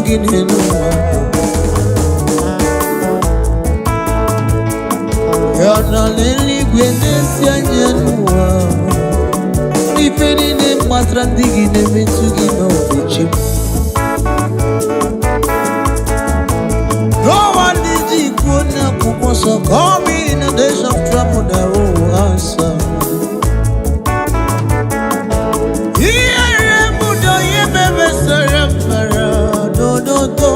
gị n'elu ụwa. Ya nọ n'eluigwe na-esi anya n'ụwa. Ife niile gbasara ndị gị na-emetụ gị n'obi chi m. N'ụwa ndị ji kwuo n'akwụkwọ nsọ, call me in the days of trouble, the will answer. Ihere m udo ihe mebesara m mara dododo.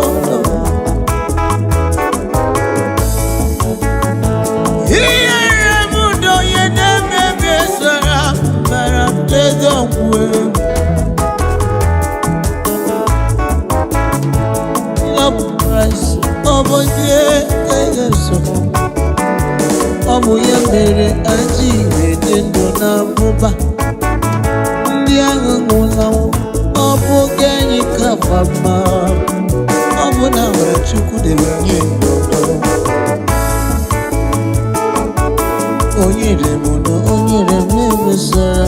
Ihere m udo ihe na-emebesara m mara dedọgwe. Love Christ, ọ bụ onye ga-eso. Ọ bụ ya mere anyị ji dị ndụ na mmụba. Ndị ahụ nwụrụ anwụ, ọ bụ oge anyị ka fa mma. Ọ bụ na nwere Chukwu debere anyị n'udo. Onye rem na onye rem na-emesara.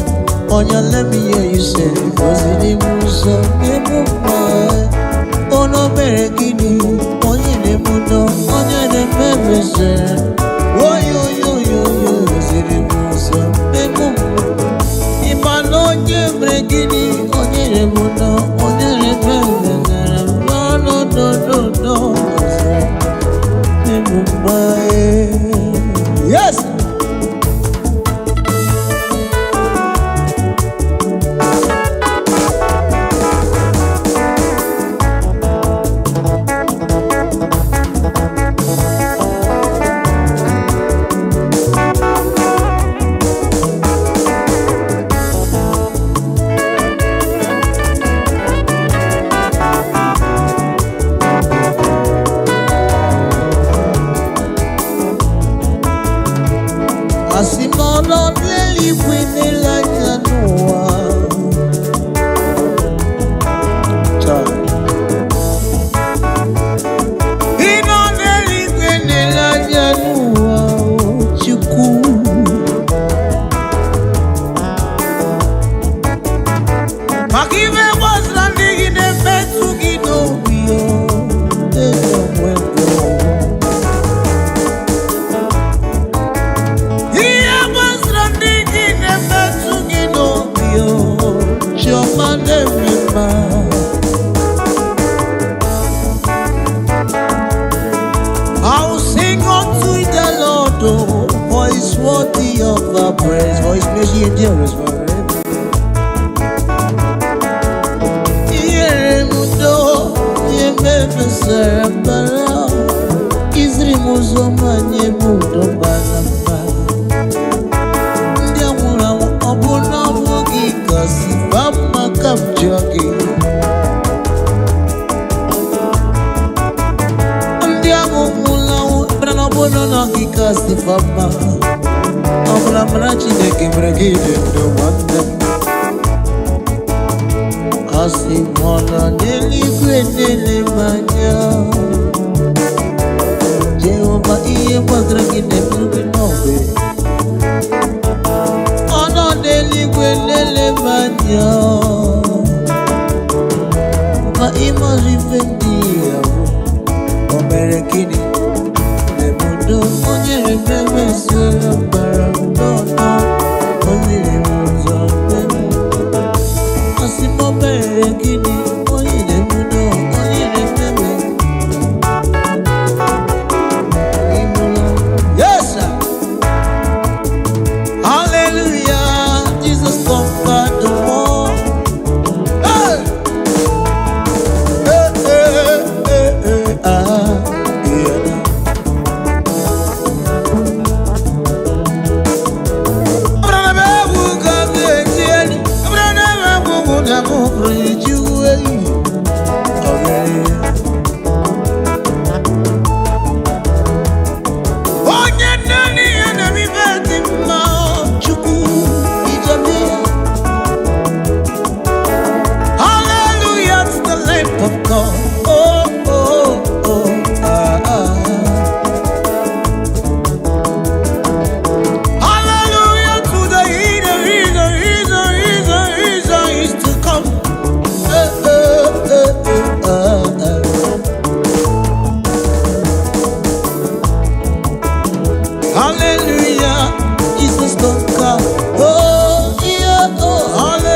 Onye let me hear you say, gọziri m ụzọ n'ebe mma. Ono mere gịnị? Onye rem na onye rem emesara. Oyo oyo oyo oyo gọziri m ụzọ n'ebe mma. Ịma na onye mere gịnị? Onye rem na onye rem emesara. No no no no no. Gọziri m mma. Yes! Asị m ọ nọ n'eluigwe n'ele anya n'ụwa. Taa. Ị nọ n'eluigwe n'ele anya n'ụwa, o Chukwu. Maka ife gbasara ndị gị na-emetụ gị n'obi o, na-enwe ndụ. Ihe gbasara ndị gị na-emetụ gị n'obi o, Chiọma na-eme mma. I will sing unto the Lord, oh, for He's worthy of our praise, for His mercy endures forever. Ihere m udo, ihe mebesara mbara, iziri m ụzọ ma nye m udo bara mba. Ndị a nwụrụ anwụ, ọ bụ na ọ bụghị kasị ba mma ka m jụọ gị. Ndị ahụ nwụrụ anwụ, mana na ọ bụ na ọ gị kasị ba mma. Ọ bụla mara Chineke mere gị dị ndụ nwanne m. Asị m ọ nọ n'eluigwe na-ele m anya. Jehova ihe gbasara gị na-emetụ gị n'obi. Ọ nọ n'eluigwe na-ele m anya. Ma ịmara ife ndị ya bụ, o mere gịnị? N'obodo onye rememe soro bara n'ọnọ, o ziri m ụzọ meme. Asị m o mere gịnị? Onye na-ebudo, onye na-ememe. Yes, sir. Hallelujah. Jesus conquered the world. Hey! Hey, hey, hey, hey, ah, yeah.